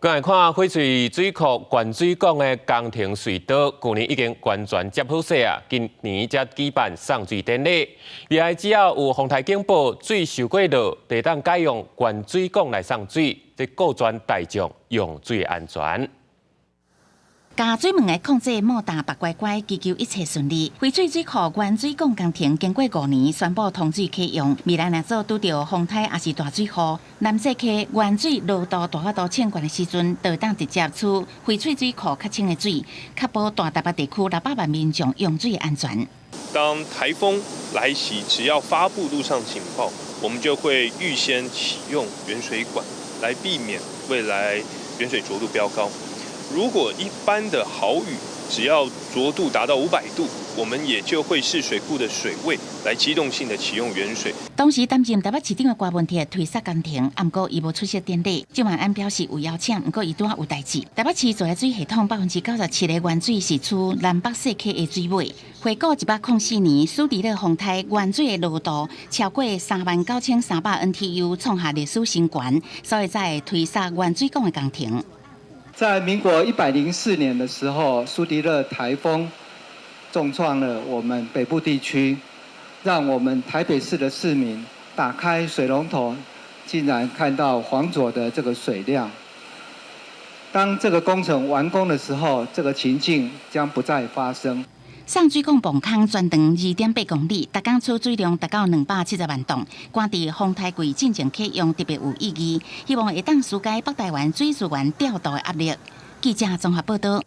過來看翡翠水庫原水港的工程隧道，舊年已經完全接好勢啊！今年才舉辦送水典禮。未來只要有風颱警報，水受過熱，就會當改用原水管來送水，這顧全大眾用水安全。加水門的控制莫達白乖乖，祈求一切順利。翡翠水庫原水港工程經過5年宣布通水啟用，未來若做拄著風颱抑是大水雨，南勢溪原水濃度達到多千懸的時陣，就會當直接取翡翠水庫較清的水，確保大台北地區600萬民眾用水安全。當颱風來襲，只要發布陸上警報，我們就會預先啟用原水管，來避免未來原水濁度飆高。如果一般的豪雨，只要濁度達到500度，我們也就會視水庫的水位來機動性的啟用原水。當時擔任台北市長的柯文哲推捒工程，毋過伊無出席典禮。鄭萬安表示有邀請，毋過伊拄仔有代誌。台北市自來水系統97%的原水是取南北勢溪的水尾。回顧104年蘇迪勒風颱，原水的濃度超過39,300 NTU，創下歷史新高，所以才會推捒原水管的工程。在民國104年的時候，蘇迪勒颱風重創了我們北部地區，讓我們台北市的市民打開水龍頭，竟然看到黃濁的這個水量。當這個工程完工的時候，這個情境將不再發生。送水管泵空全長2.8公里，逐工儲水量達到270萬桶。趕佇風颱季進前啟用特別有意義，希望會當紓解北台灣水資源調度的壓力。記者綜合報道。